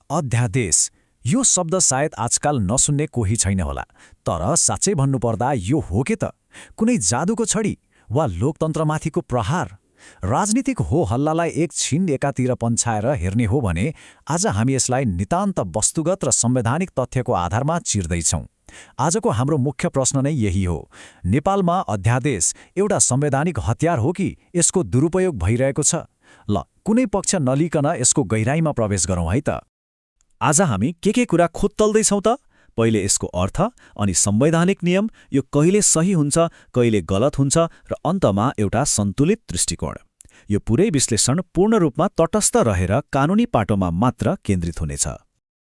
अध्यादेश यो शब्द सायद आजकाल नसुन्ने कोही छैन होला, तर साँच्चै भन्नुपर्दा यो हो के त कुनै जादुको छडी वा लोकतन्त्रमाथिको प्रहार? राजनीतिक हो हल्लालाई एक छिन एकातिर पन्छाएर हेर्ने हो भने आज हामी यसलाई नितान्त वस्तुगत र संवैधानिक तथ्यको आधारमा चिर्दैछौँ। आजको हाम्रो मुख्य प्रश्न नै यही हो, नेपालमा अध्यादेश एउटा संवैधानिक हतियार हो कि यसको दुरुपयोग भइरहेको छ? ल, कुनै पक्ष नलिकन यसको गहिराईमा प्रवेश गरौँ है त। आज हामी के कुरा खोत्तल्दैछौँ त? पहिले यसको अर्थ, अनि संवैधानिक नियम, यो कहिले सही हुन्छ कहिले गलत हुन्छ, र अन्तमा एउटा सन्तुलित दृष्टिकोण। यो पुरै विश्लेषण पूर्ण रूपमा तटस्थ रहेर कानुनी पाटोमा मात्र केन्द्रित हुनेछ।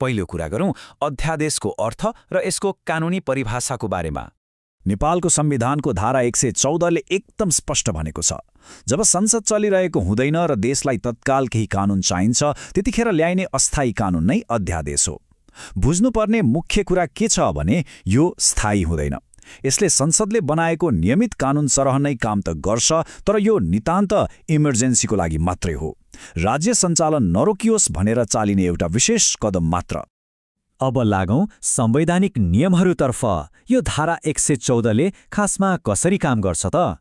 पहिलो कुरा गरौँ अध्यादेशको अर्थ र यसको कानुनी परिभाषाको बारेमा। नेपालको संविधानको धारा 114ले एकदम स्पष्ट भनेको छ, जब संसद चलिरहेको हुँदैन र देशलाई तत्काल केही कानुन चाहिन्छ त्यतिखेर ल्याइने अस्थायी कानुन नै अध्यादेश हो। बुझ्नुपर्ने मुख्य कुरा के छ भने यो स्थायी हुँदैन। यसले संसदले बनाएको नियमित कानुन सरह नै काम त गर्छ, तर यो नितान्त इमर्जेन्सीको लागि मात्रै हो, राज्य सञ्चालन नरोकियोस् भनेर चालिने एउटा विशेष कदम मात्र। अब लागौं संवैधानिक नियमहरूतर्फ। यो धारा 114ले खासमा कसरी काम गर्छ त?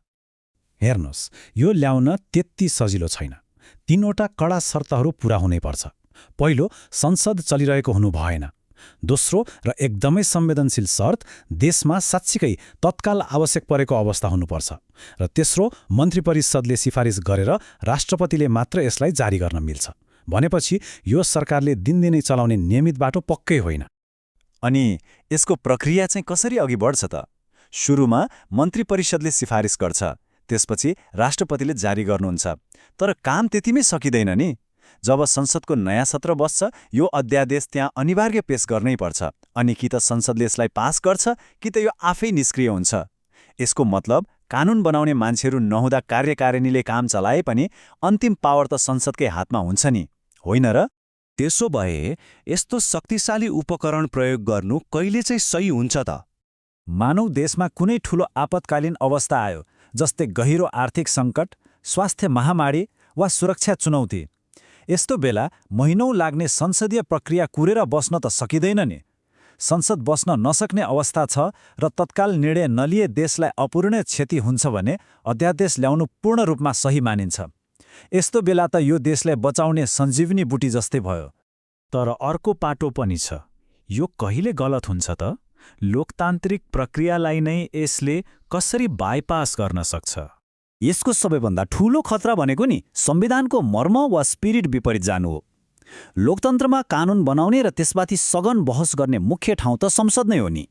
हेर्नुहोस्, यो ल्याउन त्यति सजिलो छैन। 3वटा कडा शर्तहरू पूरा हुनैपर्छ। पहिलो, संसद चलिरहेको हुनु भएन। दोस्रो र एकदमै संवेदनशील शर्त, देशमा साँच्चीकै तत्काल आवश्यक परेको अवस्था हुनुपर्छ। र तेस्रो, मन्त्री परिषदले सिफारिस गरेर राष्ट्रपतिले मात्र यसलाई जारी गर्न मिल्छ। भनेपछि यो सरकारले दिनदिनै चलाउने नियमित बाटो पक्कै होइन। अनि यसको प्रक्रिया चाहिँ कसरी अघि बढ्छ त? सुरुमा मन्त्री परिषदले सिफारिस गर्छ, त्यसपछि राष्ट्रपतिले जारी गर्नुहुन्छ। तर काम त्यतिमै सकिँदैन नि। जब संसदको नयाँ सत्र बस्छ, यो अध्यादेश त्यहाँ अनिवार्य पेश गर्नै पर्छ। अनि कि त संसदले यसलाई पास गर्छ कि त यो आफै निष्क्रिय हुन्छ। यसको मतलब कानुन बनाउने मान्छेहरू नहुँदा कार्यकारिणीले काम चलाए पनि अन्तिम पावर त संसदकै हातमा हुन्छ नि, होइन र? त्यसो भए यस्तो शक्तिशाली उपकरण प्रयोग गर्नु कहिले चाहिँ सही हुन्छ त? मानौ देशमा कुनै ठूलो आपतकालीन अवस्था आयो, जस्तै गहिरो आर्थिक सङ्कट, स्वास्थ्य महामारी वा सुरक्षा चुनौती। यस्तो बेला महिनौं लाग्ने संसदीय प्रक्रिया कुरेर बस्न त सकिँदैन नि। संसद बस्न नसक्ने अवस्था छ र तत्काल निर्णय नलिए देशलाई अपूरणीय क्षति हुन्छ भने अध्यादेश ल्याउनु पूर्ण रूपमा सही मानिन्छ। यस्तो बेला त यो देशलाई बचाउने सञ्जीवनी बुटी जस्तै भयो। तर अर्को पाटो पनि छ। यो कहिले गलत हुन्छ त? लोकतान्त्रिक प्रक्रियालाई नै यसले कसरी बाइपास गर्न सक्छ? यसको सबैभन्दा ठूलो खतरा भनेको नि संविधानको मर्म वा स्पिरिट विपरीत जानु हो। लोकतन्त्रमा कानुन बनाउने र त्यसमाथि सघन बहस गर्ने मुख्य ठाउँ त संसद नै हो नि।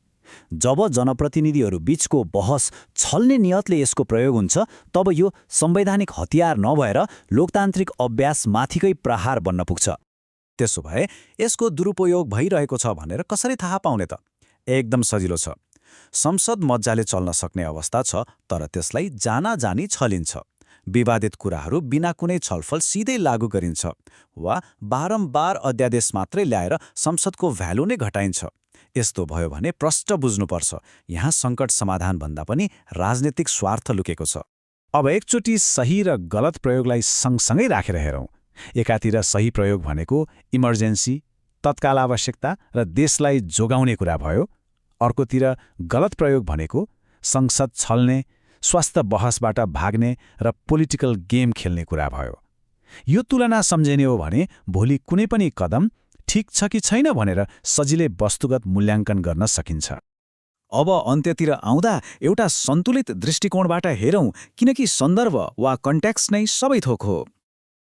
जब जनप्रतिनिधिहरू बीचको बहस छल्ने नियतले यसको प्रयोग हुन्छ, तब यो संवैधानिक हतियार नभएर लोकतान्त्रिक अभ्यास माथिकै प्रहार बन्न पुग्छ। त्यसो भए यसको दुरुपयोग भइरहेको छ भनेर कसरी थाहा पाउने त? एकदम सजिलो छ। संसद मज्जाले चल्न सक्ने अवस्था छ, तर त्यसलाई जानाजानी छलिन्छ। विवादित कुराहरू बिना कुनै छलफल सिधै लागू गरिन्छ वा बारम्बार अध्यादेश मात्रै ल्याएर संसदको भ्यालु नै घटाइन्छ। यस्तो भयो भने प्रष्ट बुझ्नुपर्छ, यहाँ सङ्कट समाधानभन्दा पनि राजनीतिक स्वार्थ लुकेको छ। अब एकचोटि सही र गलत प्रयोगलाई सँगसँगै राखेर हेरौँ। एकातिर सही प्रयोग भनेको इमर्जेन्सी, तत्काल आवश्यकता र देशलाई जोगाउने कुरा भयो। अर्कोतिर गलत प्रयोग भनेको संसद छल्ने, स्वास्थ्य बहसबाट भाग्ने र पोलिटिकल गेम खेल्ने कुरा भयो। यो तुलना सम्झिने हो भने भोलि कुनै पनि कदम ठिक छ कि छैन भनेर सजिलै वस्तुगत मूल्याङ्कन गर्न सकिन्छ। अब अन्त्यतिर आउँदा एउटा सन्तुलित दृष्टिकोणबाट हेरौँ, किनकि सन्दर्भ वा कन्टेक्स्ट नै सबै थोक हो।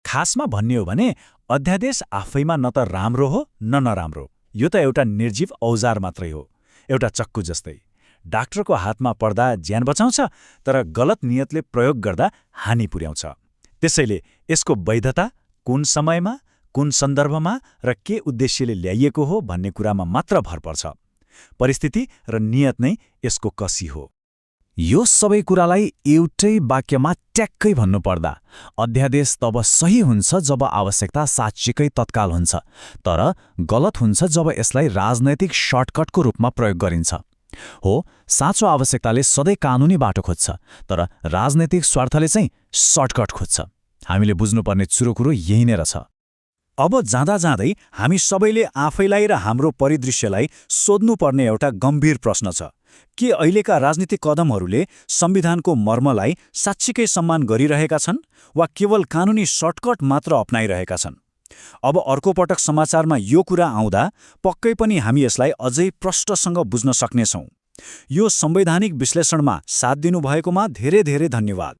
खासमा भन्ने हो भने अध्यादेश आफैमा न त राम्रो हो न नराम्रो। यो त एउटा निर्जीव औजार मात्रै हो, एउटा चक्कु जस्तै। डाक्टरको हातमा पर्दा ज्यान बचाउँछ, तर गलत नियतले प्रयोग गर्दा हानि पुर्याउँछ। त्यसैले यसको वैधता कुन समयमा, कुन सन्दर्भमा र के उद्देश्यले ल्याइएको हो भन्ने कुरामा मात्र भर पर्छ। परिस्थिति र नियत नै यसको कसी हो। यो सबै कुरालाई एउटै वाक्यमा ट्याक्कै भन्नुपर्दा अध्यादेश तब सही हुन्छ जब आवश्यकता साँच्चीकै तत्काल हुन्छ, तर गलत हुन्छ जब यसलाई राजनैतिक सर्टकटको रूपमा प्रयोग गरिन्छ। हो, साँचो आवश्यकताले सधैँ कानुनी बाटो खोज्छ, तर राजनैतिक स्वार्थले चाहिँ सर्टकट खोज्छ। हामीले बुझ्नुपर्ने चुरो कुरो यही नै रहेछ। अब जाँदा जाँदै हामी सबैले आफैलाई र हाम्रो परिदृश्यलाई सोध्नुपर्ने एउटा गम्भीर प्रश्न छ। के अहिलेका राजनीतिक कदमहरूले संविधानको मर्मलाई साँच्चीकै सम्मान गरिरहेका छन् वा केवल कानुनी सर्टकट मात्र अपनाइरहेका छन्? अब अर्को पटक समाचारमा यो कुरा आउँदा पक्कै पनि हामी यसलाई अझै प्रष्टसँग बुझ्न सक्नेछौँ। यो संवैधानिक विश्लेषणमा साथ दिनुभएकोमा धेरै धेरै धन्यवाद।